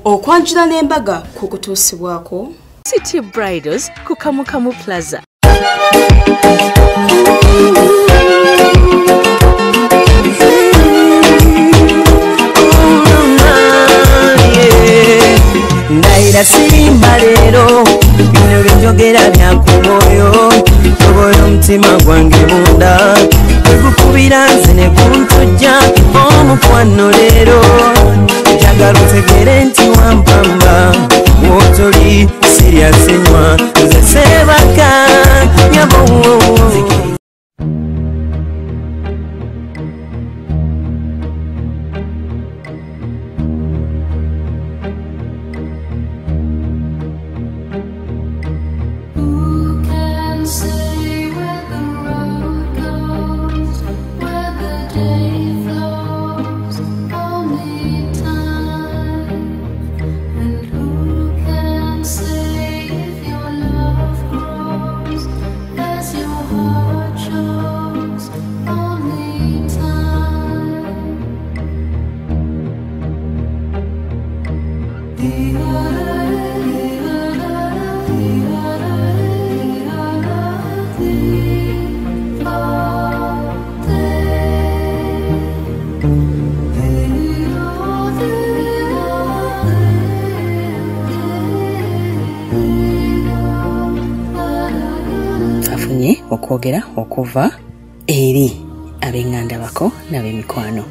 Okwanjula n'embaga kukutuusibwako City Bridals ku Kamukamu Plaza. Ndayira sirimba leero, bino byenjogera bya ku mwoyo, tobola omutima gwange munda, gwegukubira nze ne guntujja omukwano leero, njagala otegere nti wampamba, w'otoli sirya sinywa, nze seebaka nyabo. Afunye okwogera okuva eri ab'enganda bako n'ab'emikwano.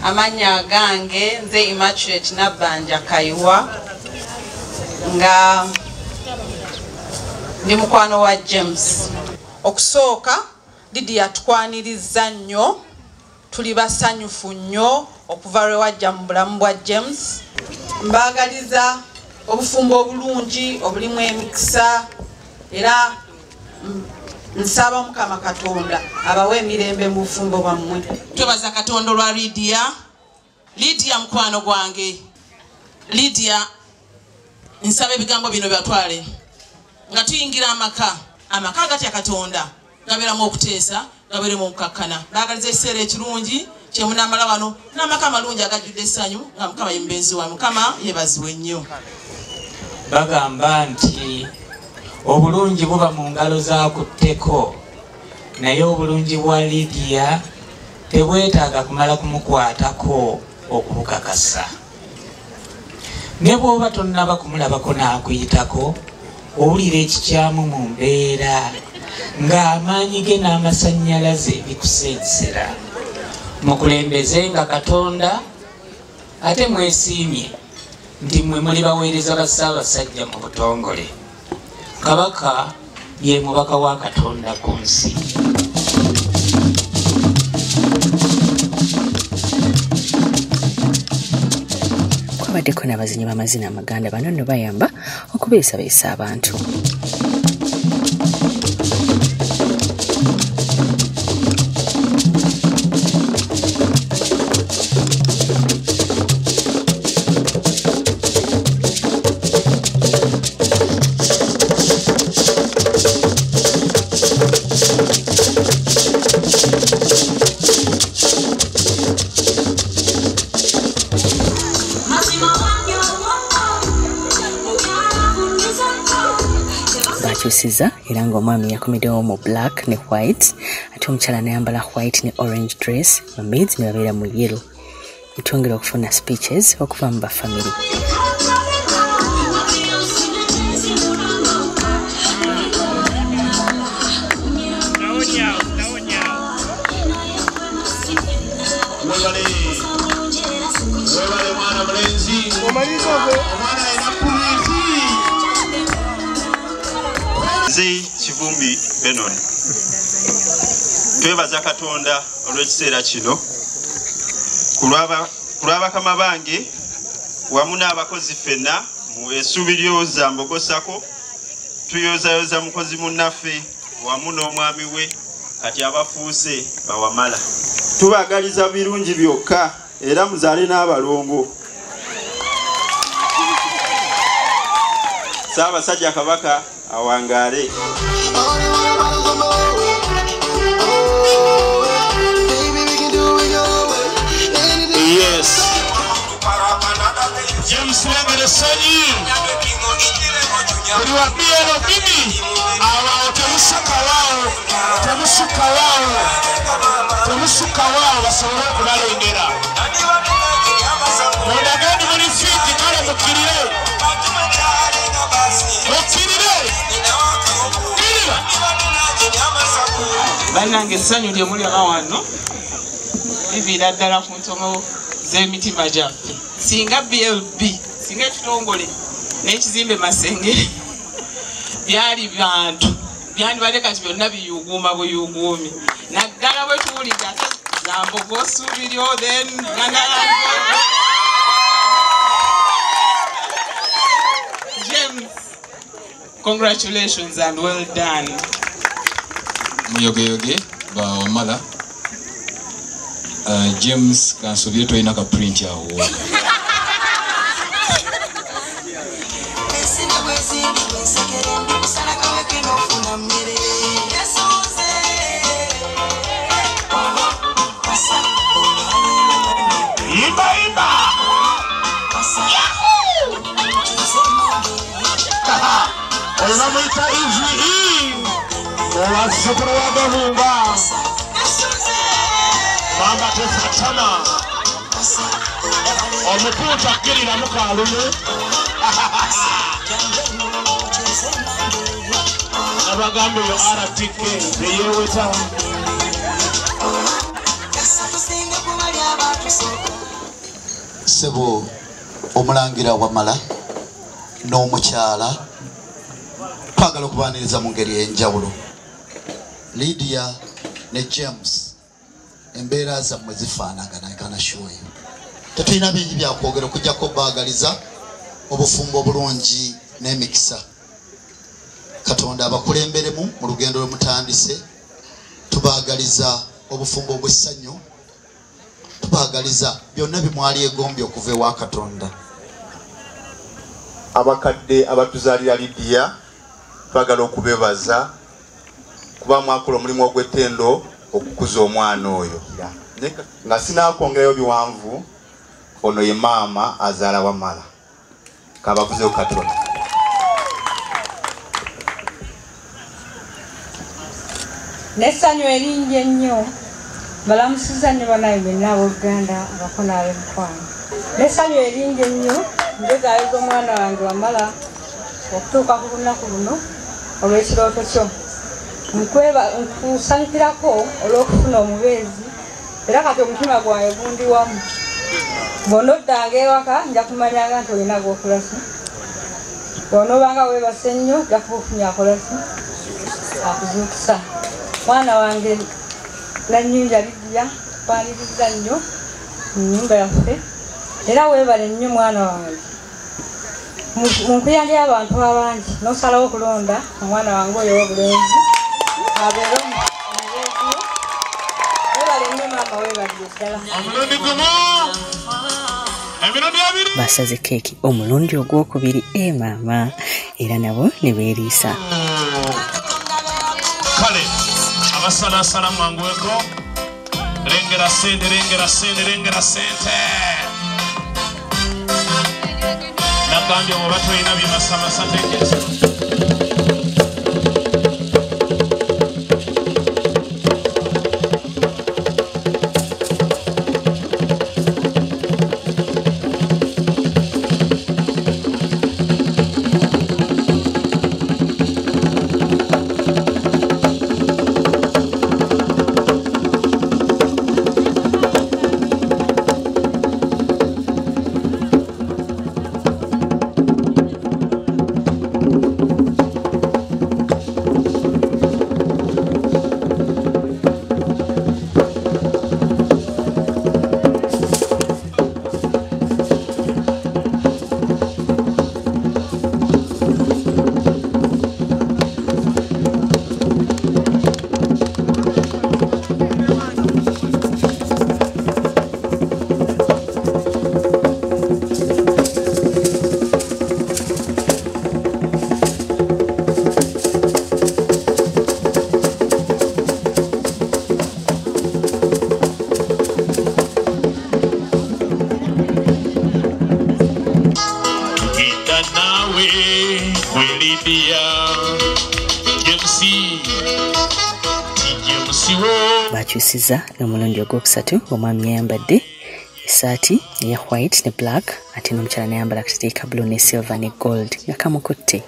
Amannya gange nze Immaculate Nabbanja Kayiwa, nga ndi mukwano wa James. Okusooka Lydia tukwaniriza nnyo, tuli basanyufu nnyo okuva lwe wajja mu bulamu bwa James. Mbaagaliza obufumbo obulungi obulimu emikisa, era nsaba Mukama Katonda abawe emirembe mu bufumbo bwammwe. Twebaza Katonda olwa Lydia. Lydia mukwano gwange. Lydia, nsaba ebigambo bino byatwale nga tuyingira amaka, amaka agatya Katonda gabeeramu okuteesa, gabeeremu okukakkana. Baagaliza ekiseera ekirungi kye munaamala wano n'amaka amalungi agajjudde essanyu nga Mukama ye mubeezi wa Mukama yeebazibwe nnyo. Bagamba nti obulungi buba mu ngalo z'akutteko, naye obulungi bwa Lydia tebwetaaga kumala kumukwatako okubukakasa. Ne bw'oba tonnaba kumulabako n'akuyitako, owulira ekikyamu mu mbeera ng'amaanyi ge n'amasannyalaze bikusensera. Mukulembeze nga Katonda, ate mwesiimye nti mmwe muli baweereza ba Ssaabasajja mu butongole. Kabaka ye mubaka wa Katonda ku nsi. Kwabaddeko n'abazinyi b'amazina amaganda, bano nno bayamba okubeesabeesa abantu. Bakyusiza era ng'omwami yakomeddewo mu black ne white, ate omukyala n'ayambala white ne orange dress, bamaids ne babeera mu yellow. Twongera okufuna speeches okuva mu bafamily. Nze Kivumbi Benon. Twebaza Katonda olw'ekiseera kino ku lw'abakama bange wamu n'abakozi ffenna mu essuubi lyoza mbogosako, tuyozayoza mukozi munnaffe wamu n'omwami we kati abafuuse bawamala. Tubaagaliza birungi byokka era muzaale n'abalongo. Ssaabasajja Kabaka awangaale. Yes. James Lengere Sanyu buli wa BLB awo temusuka waawo basobole okubalengera. Mundagandi muli fiiti, kale mukkirire mukkirire kirira. Bannange, essanyu lye mulaba wano liviira ddala ku ntomo z'emitima gyaffe. Singa BLB, singa ekitongole n'ekizimbe Masengere byali bantu, byandibadde kati byonna biyuguuma buyuguumi, naddala bwe tuwulidde ate Zambogo Osuubiryo, then Buganda. James, congratulations and well done. Muyogeyoge bawamala. James, kansubire tolina ka print awo. Imba imba. Oyo bamuyita EVE owazzukulu wa Gabunga, mama tefatana omupunta akkiriramu kalumu. Nabagamba eyo RTK teyeweta. Sebo omulangira Wamala n'omukyala, twagala okubaniriza mu ngeri ey'enjawulo. Lydia ne James, embeera zammwe zifaanagana ekanashuweyo. Tetulina bingi byakwogera okujjako baagaliza obufumbo obulungi n'emikisa. Katonda abakulemberemu mu lugendo lwe mutandise. Tubaagaliza obufumbo obw'essanyu, tubaagaliza byonna bimwali egombye okuva ewa Katonda. Abakadde abatuzaalira Lydia, twagala okubebaza kuba mwakola omulimu ogw'ettendo okukuza omwana oyo. Nga sinaakwongerayo biwanvu, ono ye maama azaala Wamala, kabavuzeyo katono. N'essanyu eringi ennyo balamusiza nnyo banaye mwenna abooluganda, abako n'ab'emikwano. N'essanyu eringi ennyo njozaayoza omwana wange Wamala okutuuka ku lunaku luno olw'ekirooto kyo. Nkusanyukirako olw'okufuna omubeezi, era kati omutima gwange gundi wamu. Bw'onoddanga ewaka nja kumanyanga nti olina gw'okolaki, bw'onoobanga weebase ennyo nja kuba ofunye akolaki akuzuukusa. Mwana wange Nanyinja Lydia, kwaniriza nnyo mu nnyumba yaffe, era weebale nnyo mwana wange. Mu nkuyanja y'abantu abangi n'osalawo okulonda omwana wange oyo ow'obulenzi abeere omubeezi wo. Weebale nnyo maama, weebalire ddala. Omulundi gumu, emirundi ebiri. Basaze keeki omulundi ogwokubiri, e maama, era nabo ne beeriisa. Kale abasalasala mwanguweko. Lengera sente, lengera sente, lengera sente. Nagambye oba tolina bimasamasa tegeeza. Naawe gwe Lydia James ti James wo. Bakyusiza n'omulundi ogwokusatu, omwami yayambadde esaati eya white ne black, ate n'omukyala n'ayambala akateteeyi ka blue ne silver ne gold nga kamukutte.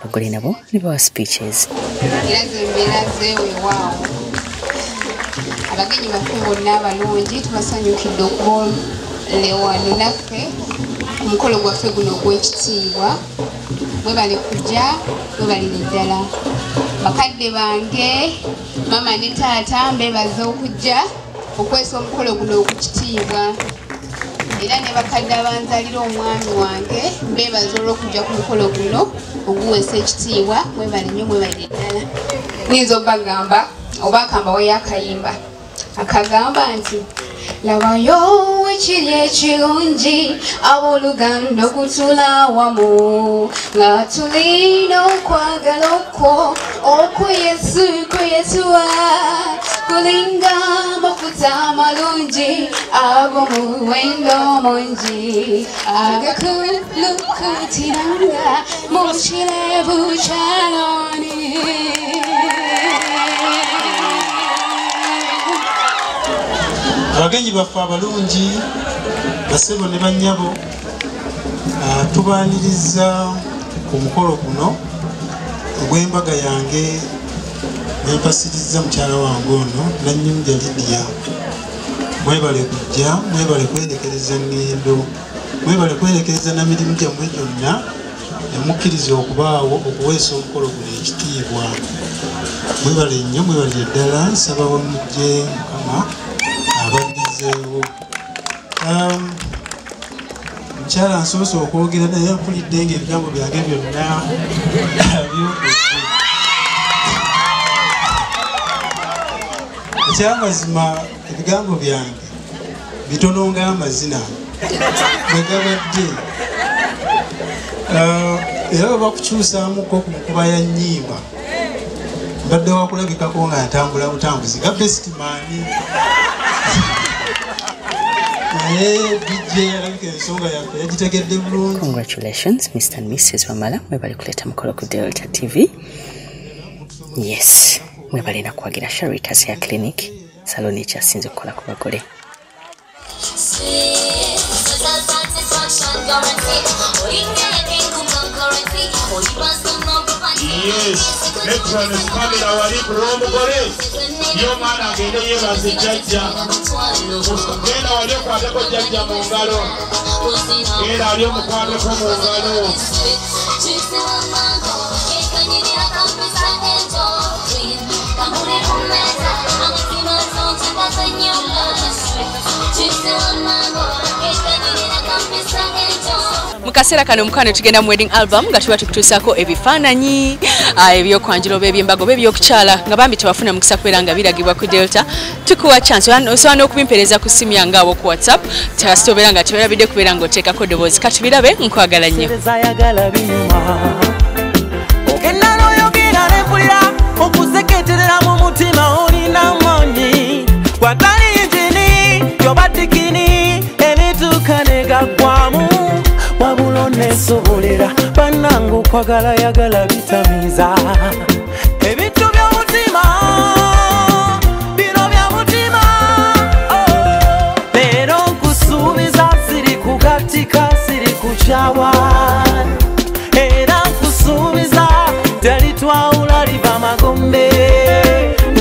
Abagole nabo ne bawa speeches. Era zembeera zeewewaawo. Abagenyi baffe bonna abalungi tubasanyukidde okuba wano naffe ku mukolo gwaffe guno ogw'ekitiibwa. Mwebale kujja, mwebalire ddala. Bakadde bange, maama ne taata, mbeebaza okujja okwesa omukolo guno ogw'ekitiibwa. Era ne bakadde abanzalira omwami wange mbeebaza olw'okujja ku mukolo guno oguweesa ekitiibwa. Mwebale nnyo, mwebalire ddala. Nnyinza obbagamba oba akambaweyo akayimba akagamba nti labayo ekiri ekirungi abooluganda okutula awamu nga tulina okwagala okwo okwo Yesu kwe yatuwa kulinga amafuta amalungi ag'omuwendo mungi agakulukutiranga mu kirevu ky'Alooni. Abagenyi baffe abalungi, basebo ne bannyabo, tubaaniriza ku mukolo guno ogw'embaga yange nempasiriza mukyala wange ono Nanyunja Lydia. Mwebale kujja, mwebale kwerekereza ŋŋendo, mwebale kwerekereza na mirimu gyammwe gyonna ne mukkiriza okubaawo okuweesa omukolo guno ekitiibwa. Mwebale nnyo, mwebalire ddala, nsaba we mujje Mukama abaddizeewo. Mukyala nsoose okwogera naye mpulidde ng'ebigambo byange byonna byogedde. Ekyamazima ebigambo byange bitono ng'amazina bwe gabadde. Era bwe bakukyusaamuko ku nkuba ya nnyimba, mbadde wakulabikako nga ntambula butambuzi nga best man. Naye DJ alabika ensonga yaffe yagitegedde bulungi. Congratulations Mr and Mrs Wamala, mwebale kuleeta mukolo ku Delta TV. Yes, mwebale nakuwagira Sharitas ya Clinic, saloni ekyasinze okukola ku bagole. Yes, Metron kamera wali ku lw'omugole y'omwana agende yeebaze jjajja. Genda wali okwateko jjajja mu ngalo, genda wali omukwateko mu ngalo. Mu kaseera kano omukwano tugenda mu wedding album nga tuba tukutuusaako ebifaananyi ebyokwanjula oba ebyembaga oba ebyokukyala nga bambi tebafuna mukisa kubeera nga biragibwa ku Delta. Tukuwa chance, osobola n'okubimpeereza ku ssimu yange awo ku WhatsApp, kasita obeera nga tewerabidde kubeera ng'oteekako ddoboozi. Katubirabe, nkwagala nnyo. Okuseketerera mu mutima olina amaanyi gwatali injini yobatikini ebituuka ne gaggwamu wabula oneesobolera bannange okwagala yagala bitamiiza ebintu by'omutima bino bya mutima. Leero nkusuubiza siri kugattika siri kukyawa era nkusuubiza talitwawula liva magombe.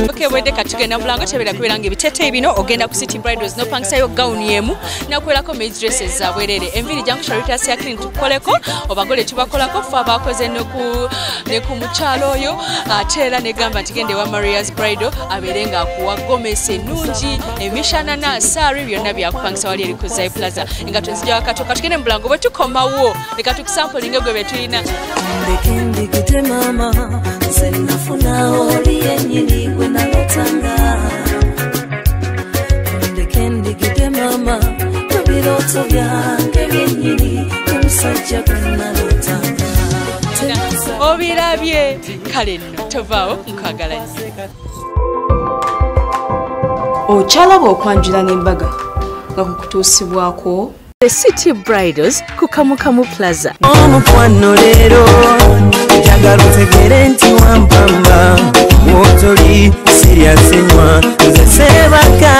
Okay, wedde katugenda mulango tebeera kubeera nga ebiteeteeyi bino ogenda ku City Bridals n'opangisayo gawuni emu nakubeerako maid dresses zabwereere. Enviiri jangu Sharitas ya Clinic tukukoleko, obagole tubakolako ffe abakoze ne ku mukyalo oyo, ate era negamba nti genda ewa Maria's Bridal abeere ng'akuwa gomesi ennungi, emishanana, saari byonna byakupangisa wali eri ku Zai Plaza. Engatto nzija wakatoka tugende mu bulango bwe tukomawo leka tukusampulinge gwe be tulina. Ndekendekete mama nze nafuna oli yennyini gwe nalotanga. Ndekendekete mama mu birooto byange byennyini omusajja gwe nalotanga. Obirabye kale nno tovaawo, nkwagala nnyo. Okyalaba okwanjula n'embaga nga kukutuusibwako. The City Bridals ku Kamukamu Plaza. Omukwano leero njagala otegere nti wampamba wotoli sirya sinywa nze sebaka.